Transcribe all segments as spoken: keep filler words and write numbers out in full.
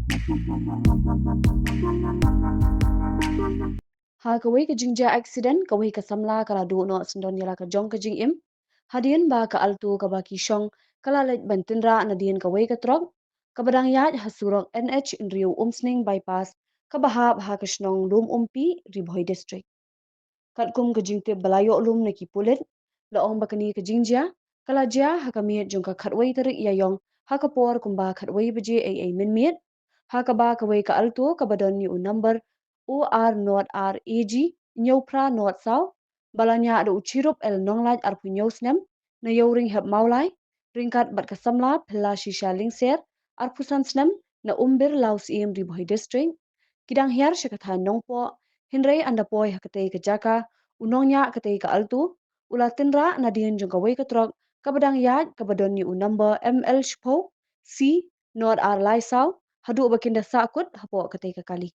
Ha kawei ka jingjia accident, kawei ka samla ka la duh noh syndon ïa la ka jong ka jingim hadien ba ka Alto kaba ki shong ka la leit ban tynrah nadien kawei ka trok kaba dang ïaid ha surok N H hynriew Umsning Bypass kaba hap ha ka shnong Lum Umpi, Ri Bhoi District. Katkum ka jingtip ba la ïoh lum na ki pulit, la ong ba kane ka jingjia ka la jia ha ka miet jong ka khatwei tarik Ïaïong ha ka por kumba khatwei baje eiei mynmiet, ha kaba kawei ka Alto kaba don ïa u number O R nought R A G hynñiew phra nought saw, ba la ñiah da u Chirup L Nonglait arphew hynñiew snem na Ïewring Hep Mawlai, ryngkat bad ka samla Phylla Shisha Lyngser arphew san snem na Umbir Lawsiem, Ri Bhoi District, ki dang hiar sha ka thaiñ Nongpoh, hynrei ynda poi ha katei ka jaka u nongñiah katei ka Alto u la tynrah nadien jong kawei ka trok kaba dang ïaid kaba don ïa u number M L shiphew C nought R lai saw, haduh ba kin da sahkut hapoh katei ka kali.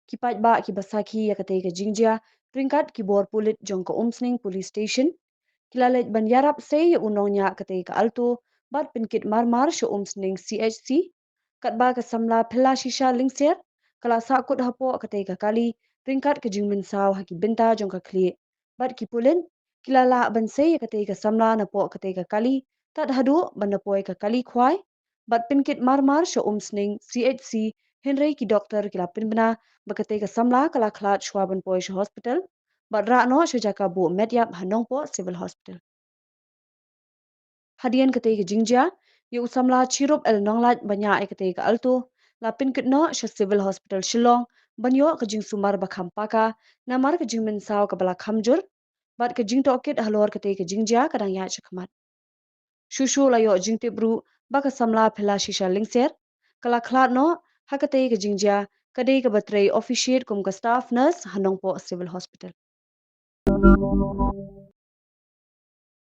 Ki paidbah kiba sakhi ïa katei ka jingjia ryngkat ki bor pulit jong ka Umsning Police Station ki la leit ban ïarap sei ïa u nongñiah katei ka Alto bad pynkit marmar sha Umsning C H C, katba ka samla Phylla Shisha Lyngser ka la sahkut hapoh katei ka kali ryngkat ka jingmynsaw ha ki bynta jong ka khlieh, bad ki pulit ki la lah ban sei ïa katei ka samla napoh katei ka kali tad haduh ban da poi ka kali khwai bad pynkit marmar sha Umsning C H C, hynrei ki doktor ki la pynbna ba katei ka samla ka la khlad shuwa ban poi sha hospital bad rah noh sha jaka buh met ïap ha Nongpoh Civil Hospital. Hadien katei ka jingjia, ïa u samla Chirup L Nonglait ba ñiah ïa katei ka Alto la pynkit noh sha Civil Hospital Shillong ban ïoh ka jingsumar ba kham paka namar ka jingmynsaw kaba la kham jur, bad ka jingtohkit halor katei ka jingjia ka dang ïaid shakhmat. Shuh shuh la ïoh jingtip ruh ba ka samla Phylla Shisha Lyngser ka la khlad noh ha katei ka jingjia, ka dei kaba trei officiate kum ka staff nurse ha Nongpoh Civil Hospital.